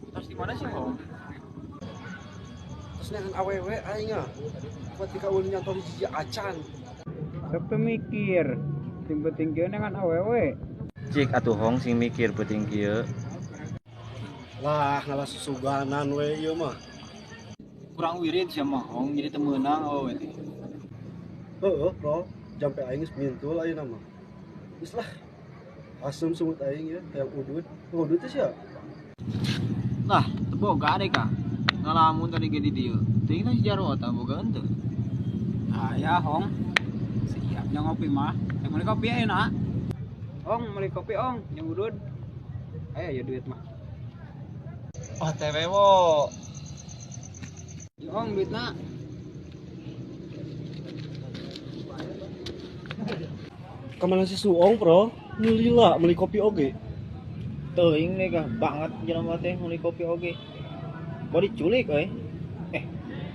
Terus di mana sih, Hong? Terus neangan awewe aing ah. Ketika ulin nyantol hiji acan. Sok teu mikir. Tim penting kieu dengan awewe. Cik atuh Hong sing mikir peuting kieu. Lah ngalah susuganan we ieu mah. Kurang wirid sia mah, Hong, jadi teu meunang awewe teh. Heeh, bro. Jampe aing geus mintul ayeuna mah. Geus lah. Asem sungut aing ya, hayang udud. Udud teh sia. Lah, teu boga deh ka. Ngalamun tadi ge di dieu. Teuing teh si Jarwo tah boga henteu. Aya, Hong. Siap nya ngopi mah. Yang meuli kopi ayeuna. Ong, meuli kopi ong, yang udud. Aya ya duit mah. Oh teh wo. Ya, Ong, duitna. Kemana si Suong, bro? Lila meuli kopi oge. Teuing deh kah banget jelema teh meuli kopi oge. Mau diculik euy. Eh,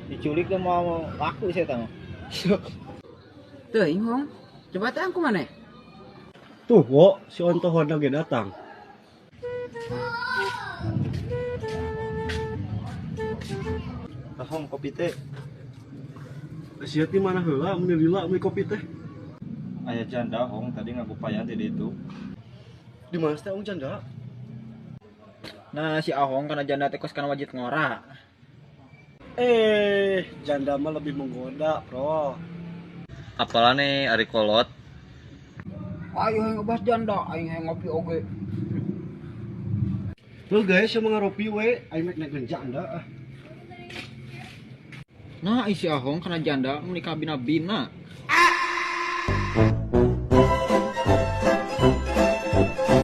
diculik teh mau laku sih eta mah. Teuing, Hong. Coba teh aku maneh. Tuh, wo, si Onto Honda ge datang. Hong kopi teh. Sia ti mana heula meuni lila meuli kopi teh? Aya janda Hong tadi ngagupayan ti ditu. Di mana teh ong janda? Nah, si Ahong kana janda teh kos kana wajit ngora. Eh, janda mah lebih menggoda, bro. Apalane ari kolot. Ayo hayang ngebahas janda, aing hayang ngopi oge. Tuh guys, yang ngaropi we, aing mek naik janda ah. Nah, si Ahong kana janda meuli kabina-bina.